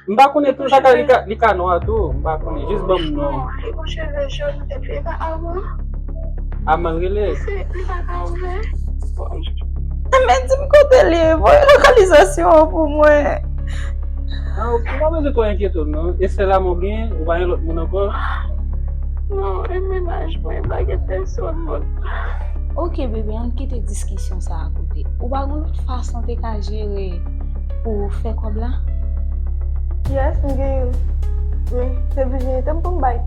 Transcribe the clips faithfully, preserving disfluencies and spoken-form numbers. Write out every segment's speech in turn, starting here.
M pa konnen tou, sa ka, li ka, li ka nwa tou, m pa konnen. Jis ban m non. Li gon cheve jòn, epi li pa Arman. Arman l rele. Se, li pa ka ouvè. Enben, di m kote l ye, voye lokalizasyon an pou mwen. Ah, ou pa bezwen twò enkyete w non. E sèl Arman w gen, ou pa gen lòt moun ankò? Non, e mennaj mwen, pa gen pèsonn moun. Ok, bebe, ann kite diskisyon sa a kote. Ou pa gen lòt fason te ka jere pou fè kòb la? Yes, m gen youn. Men, se vijinite m pou m bay.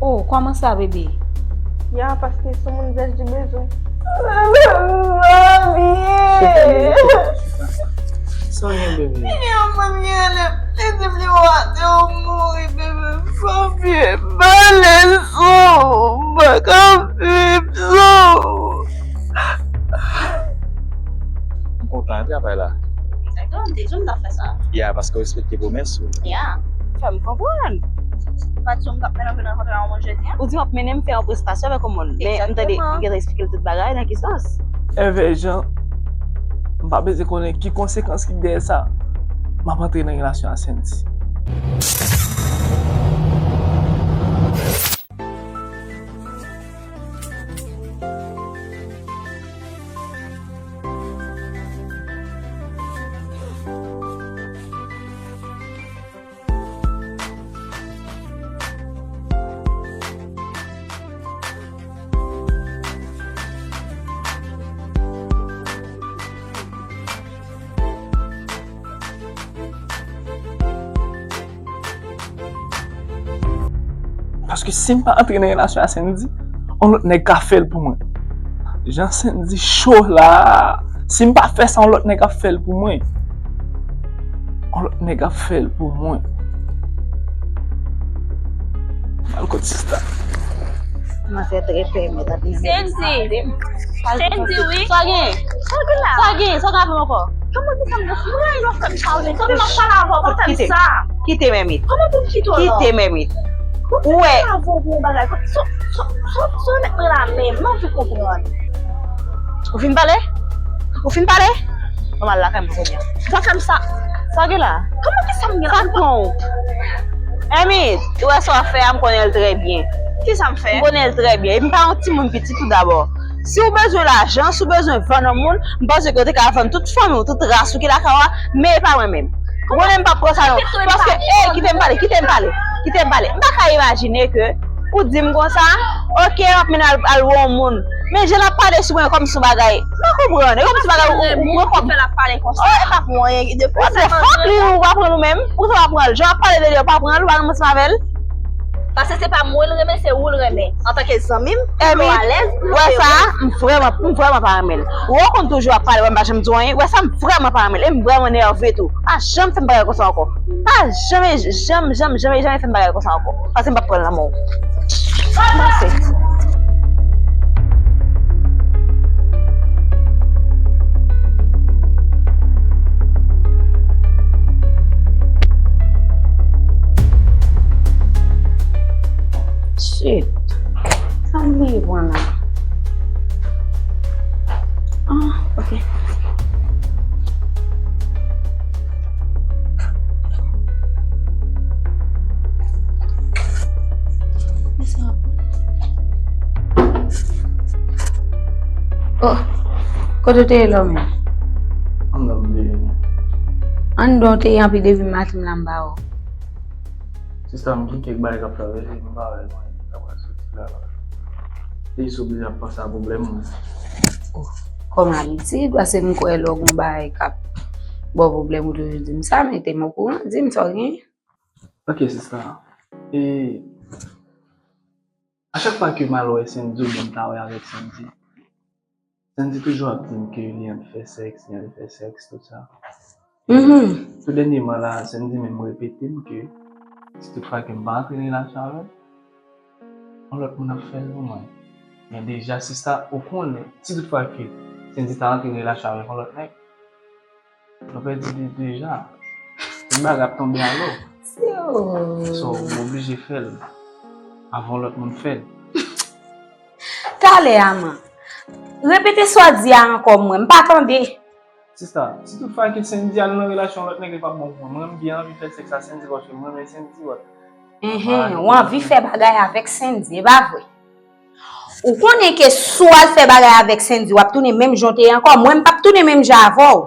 Oh, kòman sa, bebe? Ya, paske se moun vèj li bezwen. Sa gen, bebe? Yon moun ki rele m, li di m li wate w mouri, bebe. Fabie, bale sou, m pa ka viv san ou. M kontan travay la. Egzakteman, m te di w m t ap fè sa. Ya, paske w respekte pwomès ou. Ya. Fè m konprann. Ou pa t di w m t ap mennen w vin rankontre yon moun jodi a? Ou di w ap mennen m fè yon prestasyon avèk yon moun. Men m tande li gentan eksplike l tout bagay, nan ki sans? Èvè Jan, m pa bezwen konnen ki konsekans ki dèyè sa. M ap antre nan relasyon a Sandy. Paske si m pa antre nan relasyon a Sandy, yon lòt nèg ka fè l pou mwen. Jan Sandy cho la, si m pa fè sa, yon lòt nèg ap fè l pou mwen. Yon lòt nèg ap fè l pou mwen. Al kot sista. Manzè trè pè, mèt ap nan Sandy! Sandy, wi! Sa gen? Sa gen la? Sa gen? Sa gen avè m ankò? Kòman pou fè m nan fou? Mwen lè w fè m sa, ou menm. Kòman m ap pale avè w, pa fè m sa. Kite m, Ermit. Kòman pou m kite w la? Kite m, Ermit. Ou wè. Ou fè m avè w pou yon bagay. Sa, sa, sa, sa w mèt mwen la menm, m anvi konprann. Ou fin pale? Ou fin pale? Bon, m al lakay mwen kounye a. Pa fè m sa. Sa gen la? Kòman ki sa m gen la? Sa k pran w? Ermit, ou wè sa w ap fè a, m konnen l trè byen. Ki sa m fè? M konnen l trè byen. Epi m pa yon timoun piti tou dabò. Si w bezwen lajan, si w bezwen vann yon moun, m panse ke w te ka vann tout fanmi w, tout ras ou ki lakay w a, men e pa mwen menm. Ou konnen m p ap pran sa non. Paske, ey, kite m pale, kite m pale, kite m pale. M pa ka imajine ke ou di m konsa, ok, m ap mennen al, al wè yon moun. Men jan l ap pale sou mwen kòm sou bagay. M pa konprann. E kòm sou bagay ou, ou, ou pran kòm. Fè l ap pale konsa. Oh, e pa pou anyen. What the fuck, li ou pa pran nou menm? Ou sa pa pran l? Jan w ap pale de li, ou pa pran l, ou pa rann ansanm avè l? Paske se pa mwen l renmen, se ou l renmen. Antanke zanmi m, pou yo alèz, pou yo fè. Wè sa, m vrèman, m vrèman pa renmen l. Ou konn toujou ap pale, wè m pa janm di w anyen. Wè sa, m vrèman pa renmen l. E m vrèman nève tou. Pa janm fè m bagay konsa ankò. Pa janm, janm, janm, janm, janm fè m bagay konsa ankò. Paske m p ap pran l nan men w. Pase. Shit. Sa m bliye pran la? Ah, ok. Oh, kote w te ye la menm? Anndan m te ye. Anndan w te ye anpi depi maten m la m pa wè w. Sista, m gen kèk bagay k ap travèse m, m pa wè lwen ki ta pral soti la. Te jis oblije ap panse a pwoblèm mwen. Oh, kòm abitid, paske m kwè lè w gen yon bagay k ap ba w pwoblèm, ou toujou di m sa, mete m okouran, di m sa w genyen. Ok, sista. E a chak fwa ke m al wè Sandy oubyen m ta wè avèk Sandy, Sandy toujou ap di m ke li anvi fè sèks, li anvi fè sèks, tout sa. Mhm. Tou dènyèman la, Sandy menm repete m ke si toutfwa ke m pa antre nan relasyon avè l, yon lòt moun ap fè l pou mwen. Men deja, sista, ou konnen, si toutfwa ke Sandy ta antre nan relasyon avèk yon lòt nèg, nou pèdi de, deja. Tout bagay ap tonbe alò. So, m oblije fè l avan lòt moun fè l. Talè a man. Repete sa w di a ankò, mwen. M pa tande. Sista, si tout fwa ke Sendy al nan relasyon lòt nèg, li p ap bon pou mwen. Mwen, m byen anvi fè sèks a Sendy paske m renmen Sendy, but Enhen, ou anvi fè bagay avèk Sendy, e pa vre? Ou konnen ke si w al fè bagay avèk Sendy, w ap tounen menm jan w te ye ankò. Mwen, m p ap tounen menm jan avè w.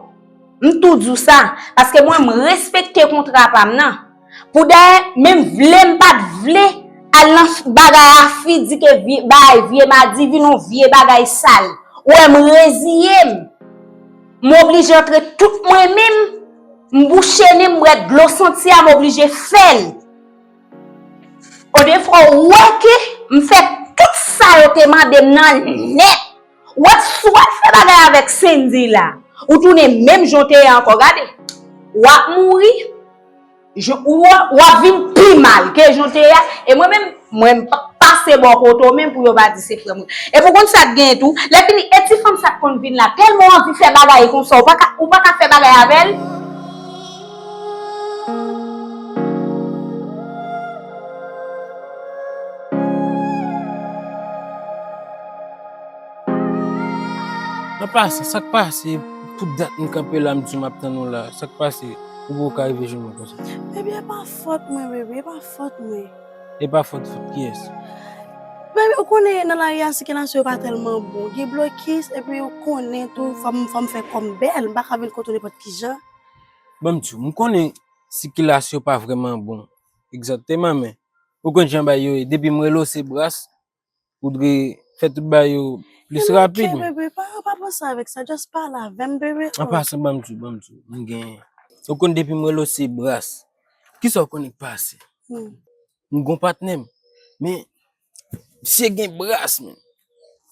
M tou di w sa, paske mwen, m respekte kontra pa m nan. Poudayè, menm vle m pa t vle, al nan bagay a fi, di ke bagay vye madi vin yon vye bagay sal. Ou wè, m reziye m. M oblije antre tout mwen menm, m bouche nen m, m bwè dlo santi a, m oblije fè l. O defwa, ou wè ke m fè tout sa yo te mande m nan nèt. Ou wè, si w al fè bagay avèk Sendy la, ou tounen menm jan w te ye ankò. Gade, w ap mouri, w ap vin pi mal ke jan w te ye a. E mwen menm, mwen m p ap pase bò kote w menm pou yo pa di se frè mwen. Epi w konn sa k genyen tou, lè fini, e ti fanm sa k konn vin la, tèlman w anvi fè bagay konsa, ou pa ka, ou pa ka fè bagay avè l. Nan pase, sa k pase? Pou dat m kanpe la, m di m ap tann ou la. Sa k pase? Ou poko ka rive jwenn mwen konsa. Baby, e pa fòt mwen, baby, e pa fòt mwen. E pa fòt, fòt kiyès? Baby, ou konnen nan lari a sikilasyon yo pa tèlman bon. Gen blokis, epi ou konnen tou, fò m, fò m fè kò m bèl, m pa ka vin kote w nenpòt ki jan. Ban m di w, m konnen sikilasyon pa vrèman bon. Egzakteman, men ou konn jan bagay yo ye. Depi m rele w se bras, ou dwe fè tout bagay yo plis rapid. Ok, bebe, pa, pa panse avèk sa, just pale avè m, bebe. An pasan, ban m di w, ban m di w, m gen. Ou konn depi m rele w se bras. Kisa w konnen k pase? M gon patnè m. Men, misye gen bras, men.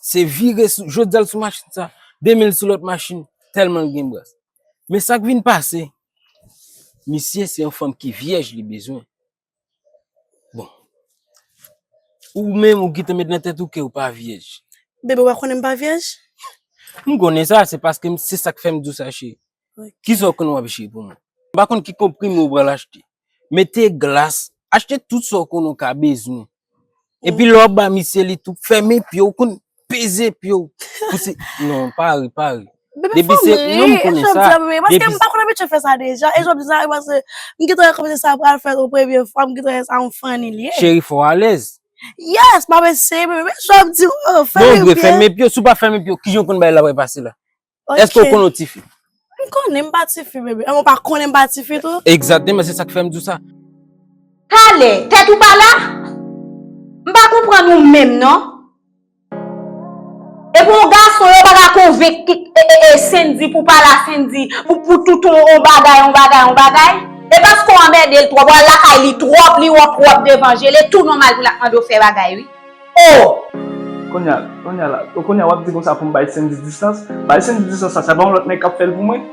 Se vire sou, jodi a l sou machin sa, demen l sou lòt machin, tèlman l gen bras. Men sa k vin pase, misye se yon fanm ki vyèj li bezwen. Bon. Ou menm, ou gentan met nan tèt ou ke ou pa vyèj. Bebe, ou pa konnen m pa vyèj? M konnen sa, se paske m, se sa k fè m di w sa, cheri. Kisa w konn w ap jere pou mwen? M pa konn ki konprime ou pral achte. Mete glas, achte tout sa w konnen w ka bezwen. Epi lè w ap ba misye li tou, fèmen pye w, konn peze pye w. Pouse, non, pa ri, pa ri. Depi se, non, m konnen sa. Depi se. Paske m pa konn abitye fè sa deja. E jan w di sa, paske m gentan wè kòmsi sa pral fèt yon premye fwa, m gentan wè sa yon funny li ye. Cheri, fò w alèz. Yes, m ap eseye, bebe, men jan w ap di w, fèmen pye. Non, dwe fèmen pye w. Si w pa fèmen pye w, kijan w konn bagay la pral pase la? Èske w konnen w tifi? M konnen m pa tifi, bebe. Ou pa konnen m pa tifi tou? Egzakteman, se sa k fè m di w sa. Talè, tèt ou pa la? M pa konprann ou menm non. Epi yon gason yo pa ka konvenk Sendy pou pale a Sendy pou, pou tout yon bagay, yon bagay, yon bagay. E paske w anmède l twòp, w al lakay li twòp, li wè w twòp devan je l, e tou nòmal pou l ap mande w fè bagay wi. Oh! Kounye a, kounye a la, kounye a w ap di konsa pou m bay Sendy distans? Bay Sendy distans sa, se pa yon lòt nèg k ap fè l pou mwen?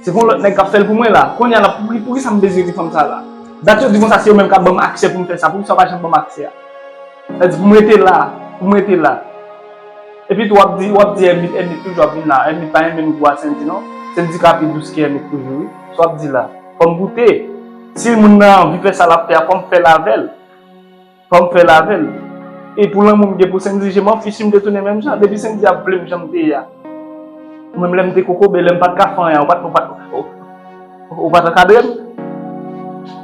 Se pa yon lòt nèg k ap fè l pou mwen la? Kounye a la, pou, poukisa m bezwen di fanm sa la? Dat yo di konsa se yo menm k ap ban m aksè pou m fè sa, poukisa yo pa janm ban m aksè a? Sa di pou m rete la, pou m rete la. Epi tou w ap di, w ap di Hermit, Hermit toujou ap vin la, Hermit pa renmen m gou a Sendy non, Sendy ka pi dous ke Hermit toujou wi, sa w ap di la, fò m goute. Si moun nan anvi fè sa l ap fè a, fò m fè l avè l. Fò m fè l avè l. E pou lanmou m gen pou Sendy, je m'en fiche si m te tounen menm jan. Depi Sendy ap vle m jan m te ye a. Ou menm lè m te kokobe, lè m pa t ka fè anyen, ou pa t, ou pa t, ou, ou pa t ankadre m.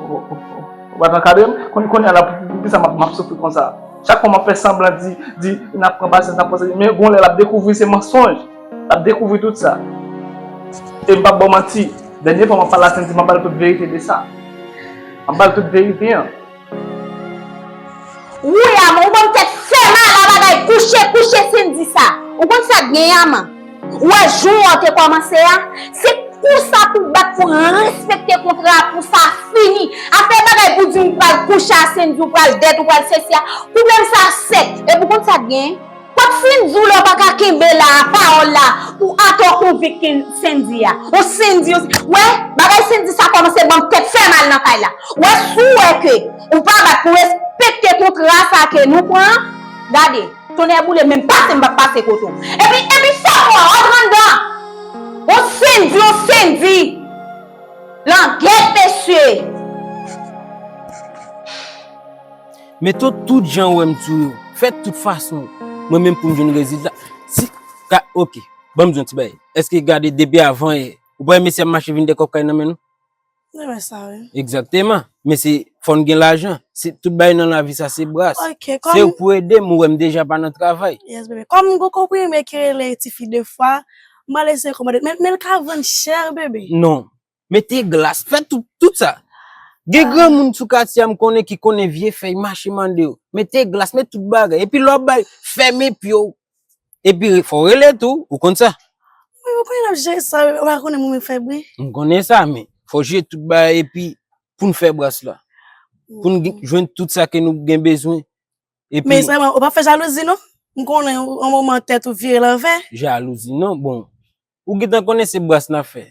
Ou, ou, ou pa t ankadre m. Kon, kounye a la, pou, pou, poukisa m ap, m ap soufri konsa? Chak fwa m ap fè sanblan di, di, n ap pran pasyans, n ap pran sa, men gon lè l ap dekouvri se mansonj. L ap dekouvri tout sa. E m p ap ba w manti, dènye fwa m ap pale a Sendy, m ap ba l tout verite de sa. M ap ba l tout verite an. Wouyama, ou ban m tèt fè mal a bagay kouche kouche Sendy sa. Ou konn sa k gen Yama? Ou wè jou an te kòmanse a, se kou sa pou bat pou respekte kontra a pou sa fini. Afè bagay pou di m pral kouche a Sendy, ou pral dèt, ou pral sesi a, pwoblèm sa sèk. Epi ou konn sa k gen? Kot Sendy w lè w pa ka kenbe la a, pawòl la, ou atò konvenk Sendy a? Ou Sendy, ou, wè, bagay Sendy sa kòmanse ban m tèt fè mal nan kay la. Wè, si w wè ke ou pa bat pou respekte kontra sa ke nou pran an, gade, tonnè boule, menm pase m p ap pase kote w. Epi, epi fè w wè, w ap rann dan. Ou Sendy, ou Sendy. Langèt mesye. Mete w tout jan w wè m di w yo. Fè tout fason. Mwen menm pou m jwenn rezilta. Si, ka, ok. Ban m di yon ti bagay. Èske gade depi avan yè, ou pa wè mesye ap mache vin de kòb kay nan men nou? Mwen renmen sa, wi. Egzakteman. Men se fò n gen lajan. Se tout bagay nan lavi sa se bras. Ok, se ou k pou ede m, ou wè m deja pa nan travay. Yes, bebe. Kòm m gon konprime ki rele tifi de fwa, m pral eseye kòmande. Men, men l ka vann chè, bebe. Non. Mete glas, fè tout, tout sa. Gen granmoun sou katye a m konnen ki konnen vye fèy, mache mande yo. Mete glas, met tout bagay. Epi lè w ap bay, fèmen pye w. Epi fò w rele tou, ou konn sa. Wi, ou konnen n ap jere sa, ou pa konnen mwen fè bri. M konnen sa, men fò w jere tout bagay epi pou n fè bras la. Pou n gen- jwenn tout sa ke nou gen bezwen. Epi Men sèlman, ou pa fè jalouzi non. M konnen yon moman tèt ou vire lanvè. Jalouzi non, bon. Ou gentan konnen se bras n ap fè.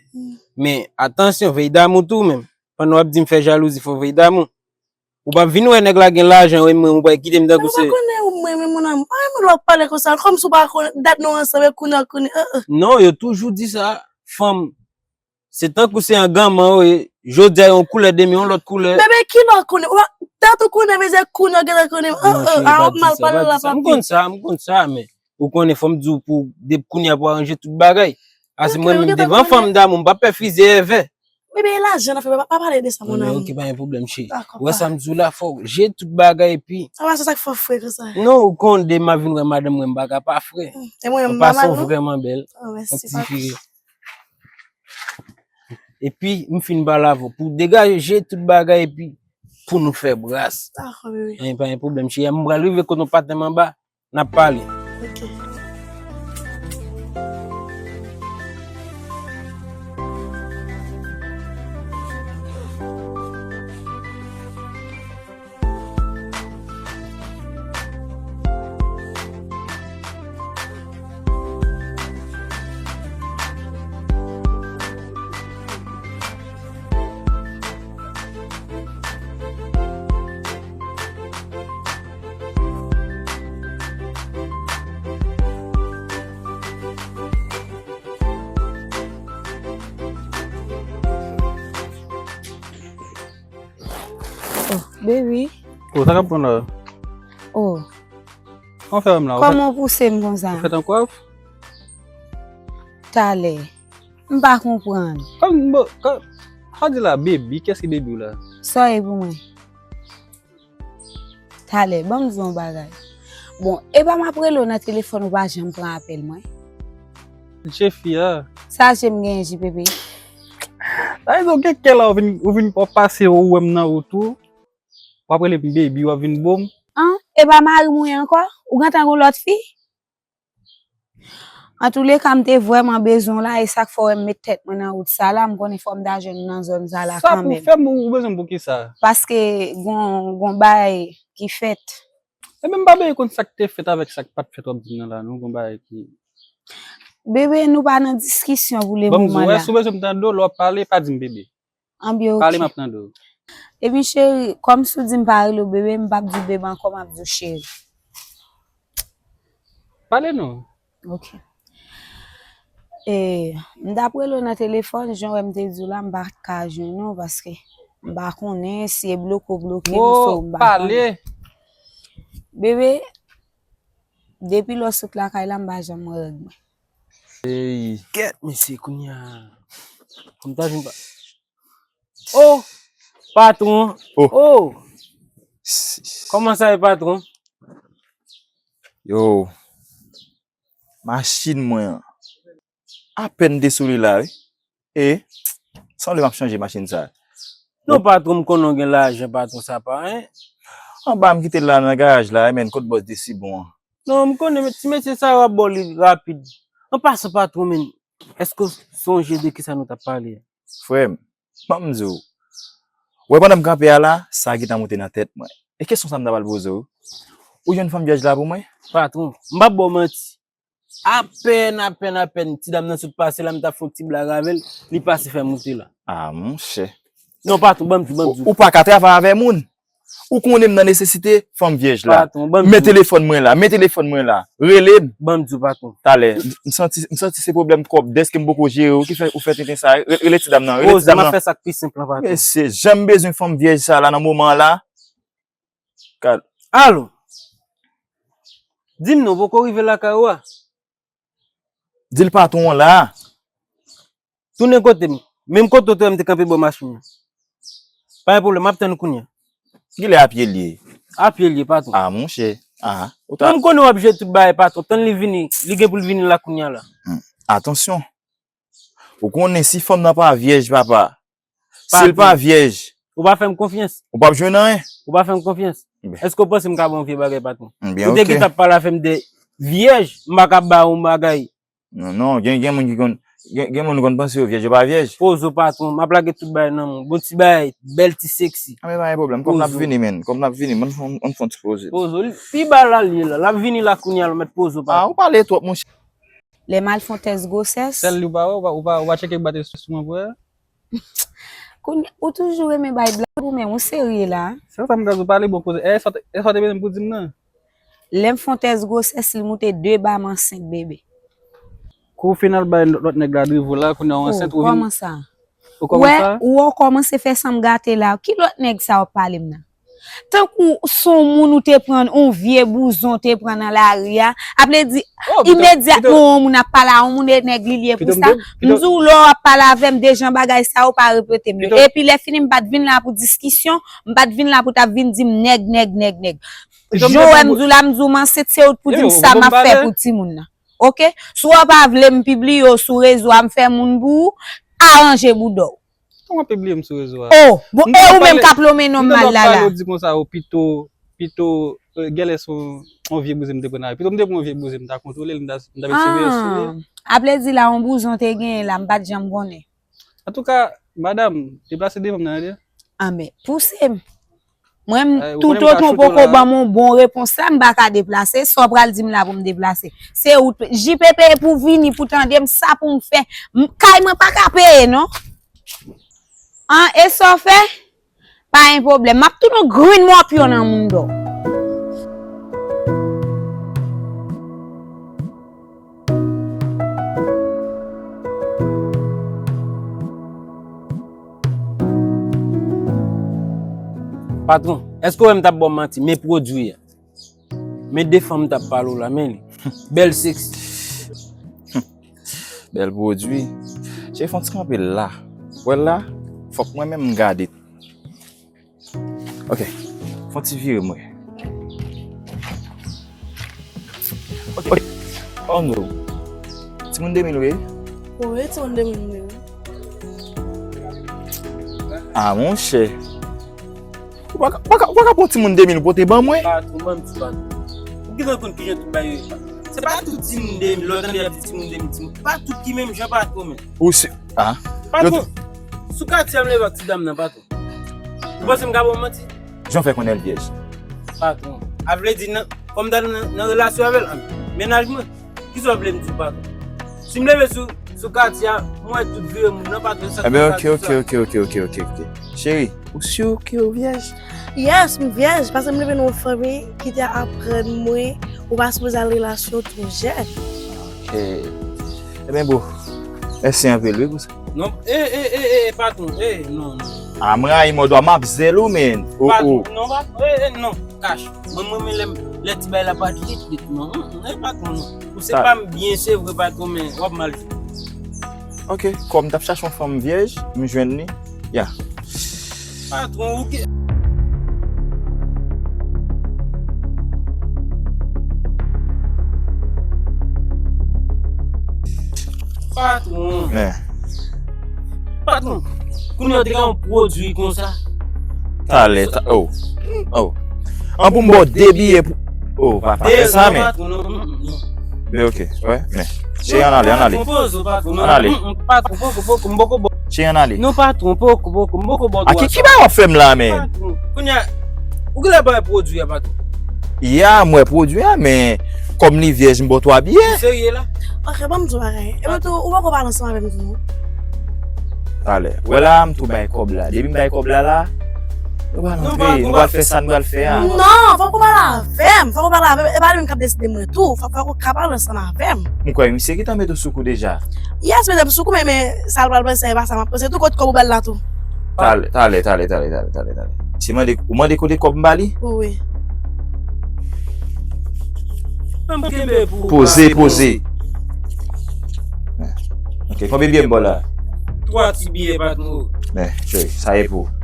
Men atansyon, veye damou tou menm. Pandan w ap di m fè jalouzi, fò w veye damou. Ou p ap vin wè nèg la gen lajan, wi, mwen, ou pral kite m tankou se. Ou pa konnen ou mwen, men mon amour. Pa renmen lè w ap pale konsa, kòmsi ou pa konnen dat nou ansanm, e kounye a, kounye a. Non, yo toujou di sa, fanm, se tankou se anganman, wi. Jodi a yon koulè, demen yon lòt koulè. Bebe, kilè w konnen? Ou pa- dat ou konnen, vle di kounye a, gentan konnen. Non, cheri, a, w ap mal pale la, papi. M konn sa, m konn sa, men ou konnen, fò m di w pou depi kounye a pou aranje tout bagay. Ase mwen menm devan fanm damou, m p ap pè fize èvè. Bebe, e lajan n ap fè, pa, pa pale de sa, mon amour. Ok, pa gen pwoblèm, cheri. Ou wè sa m di w la, fò w jere tout bagay, epi. Sa pa se sa k fè w fre konsa. Non, ou konnen demen m ap vin wè madanm mwen, m pa ka pa fre. Ou pase w vrèman bèl. Yon ti fi. Epi, m fin pale avè w. Pou degaje tout bagay, epi pou nou fè bras. Dakò, bebe. Pa gen pwoblèm, cheri. M pral rive kote yon patnè m anba. N ap pale. Ok. Oh, baby. Oh, sa k ap pran la? Oh. Kòman w fè wè m la? Kòman w pouse m konsa? Ou fèt an kwaf? Talè. M pa konprann. Kòm, bon, kòm, sa w di la, baby, kiyès ki baby w la? Sa w ye pou mwen? Talè, ban m di w yon bagay. Bon, e pa m ap rele w nan telefòn, ou pa janm pran apèl mwen? Jefi a. Sa je m genyen, J P P? Sa vle di w gen kè la, ou vin, ou vin, w ap pase, ou wè m nan wout ou. W ap rele m baby, w ap vin bo m. An, e pa mari m ou ye ankò? Ou gentan gon lòt fi? Antouleka, m te vrèman bezwen w la, e sa k fè w wè m met tèt mwen nan wout sa la, m konnen fò m ta jwenn ou nan zòn sa la kanmenm. Sa pou fè m, ou bezwen m pou kisa? Paske gon, gon bagay ki fèt. Ebyen, m pa bezwen konn sa k te fèt avèk sa k pa t fèt w ap di m nan la, non, gon bagay ki. Bebe, nou pa nan diskisyon pou le moman la. Ban m di w, wè, si w bezwen m tande w, lè w ap pale, pa di m bebe. Anbyen, ok. Pale, m ap tande w. Epi, cheri, kòm si w di m pa rele w bebe, m p ap di w bebe ankò, m ap di w cheri. Pale non. Ok. E, m t ap rele w nan telefòn, jan w wè m te di w la, m pa t ka jwenn ou, paske m pa konnen si e bloke w bloke m, so m pa konnen. Pale. Bebe, depi lè w sot lakay la, m pa janm wè règ mwen. Ey. Kèt, mesye, kounye a. Kòm ta vin pa. Oh, patwon. Oh. Oh. Kòman sa ye, patwon? Yo, machin mwen an. Apèn te sou li la, wi. E, sanble m ap chanje machin sa. Non, patwon, m konnen w gen lajan, patwon, sa pa anyen. Anba, m kite l la nan garaj la, men kot bòs de si bon an. Non, m konnen, men ti mesye sa yo ap ba w li rapid. An pasan, patwon, men, èske w sonje de kisa nou t ap pale a? Frè m, ban m di w. Wè, pandan m kanpe a la, sa gentan monte nan tèt mwen. E kesyon sa m ta pral poze w? Ou jwenn fanm vyèj la pou mwen? Patwon, m p ap ba w manti. Apèn, apèn, apèn, ti dam nan sot pase la, m t ap fè yon ti blag avè l, li pase fè m moute la. Ah, monchè. Non, patwon, ban m di, ban m di. Ou, ou pa ka travay avè moun. Ou konnen m nan nesesite, fanm vyèj la. Patwon, ban m di. Men telefòn mwen la, men telefòn mwen la. Rele m. Ban m di w, patwon. Talè, m santi, m santi se pwoblèm kòb, dèske m poko jere w, ki fè ou fè tenten sa. Re-, rele ti dam nan, rele ti dam nan. Poze, m ap fè sa k pi senp lan, patwon. Mesye, jan m bezwen fanm vyèj sa la nan moman an la. Gad. Alo. Di m non, poko rive lakay ou a? Di l patwon an la. Tounen kote m. Menm kote w te wè m te kanpe bò machin nan. Pa gen pwoblèm, m ap tann ou kounye a. Kilè a pye l ye? A pye l ye, patwon. Ah, monchè. Ah, ou ta... Mwen m konnen w ap jere tout bagay, patwon. Tann li vini. Li gen pou l vini la kounye a la. Hmm. Atansyon. Ou konnen si fanm nan pa vyèj, papa. Si l pa vyèj. Ou pa fè m konfyans. Ou p ap jwenn anyen. Ou pa fè m konfyans. Èske w panse m ka ba w yon vye bagay, patwon? Ou te gentan ap pale avè m de vyèj, m pa ka ba w yon bagay. Non, non, gen, gen moun ki konn, gen, gen moun konn panse yo vyèj, yo pa vyèj. Pozo, patwon, m ap lage tout bagay nan men w. Bon ti bagay, bèl ti seksi. Ah, men pa gen pwoblèm. Kòm n ap vini, men. Kòm n ap vini, ann fè, ann fè yon ti poze. Pozo, pi ba la l ye la. L ap vini la kounye a, l mèt pozo, patwon. Ah, ou pale twòp, monchè. Lè m al fè yon tès gwosès. Sèl li ou pa wè, ou pa, ou pa, ou pa tcheke batri sou mwen pou wè? Kounye, ou toujou renmen bay blag ou menm, ou serye la? Se sa m ka di w, pale bon koze. E sa w te, e sa w te bezwen pou di m nan? Lè m fè yon tès gwosès, li moute de ba m ansent, bebe. Kou w fin al bay lòt nèg la drive w la, kounye a w ansent, ou vin... Kòman sa? Ou kòmanse, ou kòmanse fè san m gate la. Ki lòt nèg sa w ap pale m nan? Tankou se yon moun ou te pran, yon vye bouzon te pran nan lari a, ap vle di, imedyatman yon moun ap pale a yon moun, e nèg li l ye pou sa. M di w, lè w ap pale avè m de jan bagay sa yo, pa repete m yo. Epi lè fini, m pa t vin la pou diskisyon, m pa t vin la pou t ap vin di m nèg, nèg, nèg, nèg. Jan w wè m di w la, m di w m ansent, se ou t pou di m sa m ap fè pou timoun nan. Oke? Si w pa vle m pibliye w sou rezo a, m fè moun pou ou, aranje bouda w. Kòman pibliye m sou rezo a? Oh, bon, e ou menm k ap lonmen non m mal la la. M tande w ap pale, w di konsa, o pito, pito, eh, genlè se yon, yon vye bouzen m te pran nan ri. Pito m te pran yon vye bouzen, m ta kontwole l, m ta, m ta met siveyans sou li. Ah, ap vle di la, yon bouzon te genyen la, m pa t janm konnen. Antouka, madanm, deplase devan m nan, tande? Ah, men, pouse m. Mwen, m, toutotan w poko ban m yon bon repons la, m pa ka deplase. Sa w pral di m la pou m deplase? Se ou, J P P pou vini, pou tande m, sa pou m fè. M, kay mwen pa ka peye, non. An, e sa w fè? Pa gen pwoblèm. M ap tounen yon grenn mòpyon nan mouda w. Patwon, èske w wè m t ap ba w manti? Men pwodui a. Men de fanm m t ap pale w la, men li. Bèl seksi. Bèl pwodui. Cheri, fè yon ti kanpe la. W wè l la? Fòk mwen menm m gade. Ok. Fè yon ti vire m wè. Ok. Oh no. Timoun de mil wi. Wi, timoun de mil wi. Ah, monchè. Ou pa ka, ou pa ka, ou pa ka pran timoun de mil pote ban mwen? Patwon, ban m di patwon. Ou gentan konn kijan tout bagay yo ye. Se pa tout timoun de mil, lè w tande y ap di timoun de mil, timoun. Pa tout ki menm jan, patwon, men. Ou si, ah. Patwon, sou katye a m leve ak ti dam nan, patwon. Ou panse m ka ba w manti? Jan w fè konnen l vyèj? Patwon, a vle di nan, kòm m ta nan, nan relasyon avè l, mennaj mwen, kisa w vle m di w, patwon? Si m leve sou, sou katye a, m wè tout vire moun nan, patwon, sa k ap pase. Ebyen, ok, ok, ok, ok, ok, ok, ok. Cheri, ou si ke w vyèj? Yes, m vyèj, paske m leve nan yon fanmi ki te aprann mwen, ou pa sipoze al relasyon twò jèn. Ok. Ebyen, bro, mèsi anpil, wi, pou sa. Non, e, e, e, e, e, patwon, e, non, non. Ah, mwen rayi mòd ou a, m ap zèl ou, men. Oh, oh. Patwon, non, patwon, e, e, non, kach. Mwen, mwen, mwen, lè, lè ti bagay la pa t lit, lit, non. Mm, mm, e, patwon, non. Ou se pa m byen, se vre, patwon, men w ap mal jwe. Ok, kòm m t ap chache yon fanm vyèj, m jwenn li. Ya. Patwon, ou gen... Patwon. Men. Patwon, kounye a w te gen yon pwodui konsa. Talè, ta-, oh. Oh. An pou m ba w de biyè pou, oh, pa, pa fè sa, men. Patwon, non, non, non. Men ok, wè, men. Cheri, ann ale, ann ale. Patwon, poze w, patwon, non. Ann ale. Mm, mm, patwon, poko, poko, m poko ba w. Cheri, ann ale. Non, patwon, poko, poko, m poko ba w twa sa. A ki, ki bagay w ap fè m la, men? Patwon, kounye a, ou genlè pa wè pwodui a, patwon? Ya, m wè pwodui a, men kòm li vyèj, m ba w twa biyè. Ou serye la? Ok, ban m di w bagay. Epi tou, ou poko pale ansanm avè m tou, non. Talè. Wè la, m tou bay kòb la. Depi m bay kòb la, la, nou pral rantre, nou pral fè sa nou pral fè a. Non, fòk ou pale avè m, fòk ou pale avè m. E pa li menm k ap deside mwen tou. Fòk, fòk ou ka pale ansanm avè m. M kwè misye gentan mete w sou kou deja. Yes, mete m sou kou, men, men sa l pral panse, e pa sa m ap panse tou, kot kòb ou ba l la tou. Talè, talè, talè. Ti mande, ou mande kote kòb m ba li? Wi. Poze, poze. Ok, konbyen biyè m ba w la? Twa ti biyè, patwon. Men, cheri, sa e pou ou.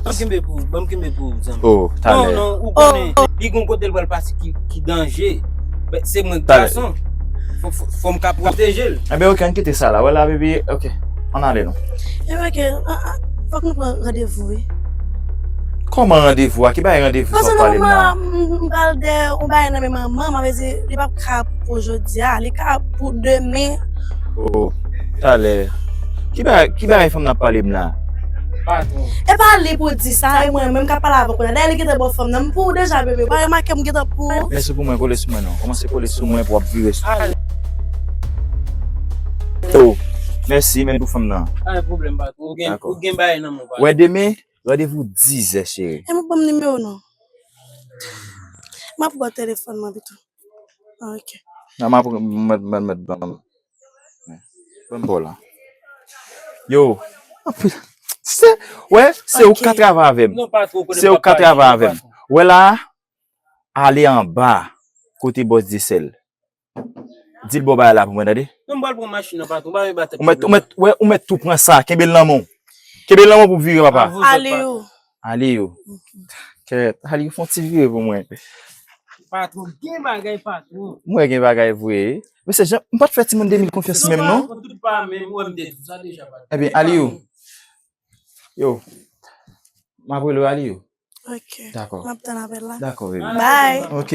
Ban m kenbe pou ou, ban m kenbe pou ou, zanmi. Oh, talè. Non, non, ou konnen, li gon kote l pral pase ki, ki danje. Se mwen ki gason. Fò m ka pwoteje l. Enben, ok, ann kite sa la. Wè la, baby, ok. Ann ale non. Ebyen, ok, fòk nou pran randevou, wi. Kòman randevou a? Ki bagay randevou sa w pale m la? M pral de yon bagay nan men manman, m ap di li p ap ka pou jodi a, li ka pou demen. Oh, talè. Ki bagay, ki bagay fanm nan ap pale m la? Patwon. E pa li pou di sa, e mwen menm k ap pale avè w kounye a. Dayè li gentan ba w fanm nan. M pou ou deja, bebe. Pa remake m gentan pou ou. Mèsi pou mwen, kole sou mwen non. Kòmanse kole sou mwen pou w ap vire sou. Oh, mèsi, men pou fanm nan. Pa gen pwoblèm, patwon. Ou gen, ou gen bagay nan men w, patwon. Wè demen, randevou dizè, cheri. E mwen ban m nimewo non. M ap ba w telefòn mwen pito. Ah, ok. Nan, m ap mèt, mèt, mèt, ban m. Ban m ba w la. Yo. Se, wè, se ou k ka travay avè m. Se ou k ka travay avè m. Wè la, ale anba, kote bòs Dyesèl. Di l ba w bagay la pou mwen, tande. Non, m pral pran machin nan, patwon. Pa vin batè. Ou mèt, ou mèt, wè, ou mèt tou pran sa. Kenbe l nan men w. Kenbe l nan men w pou vire, papa. Aliou. Aliou. Kèt, Aliou, fè yon ti vire pou mwen. Patwon, gen bagay, patwon. Mwen gen bagay vre. Mesye, jan, m pa t fè timoun de mil konfyans menm, non? Tout pa menm, wè m te di sa deja, patwon. Ebyen, Aliou. Yo. M ap rele w, Aliou. Ok. Dakò. M ap tann apèl la. Dakò, baby. Bye. Ok.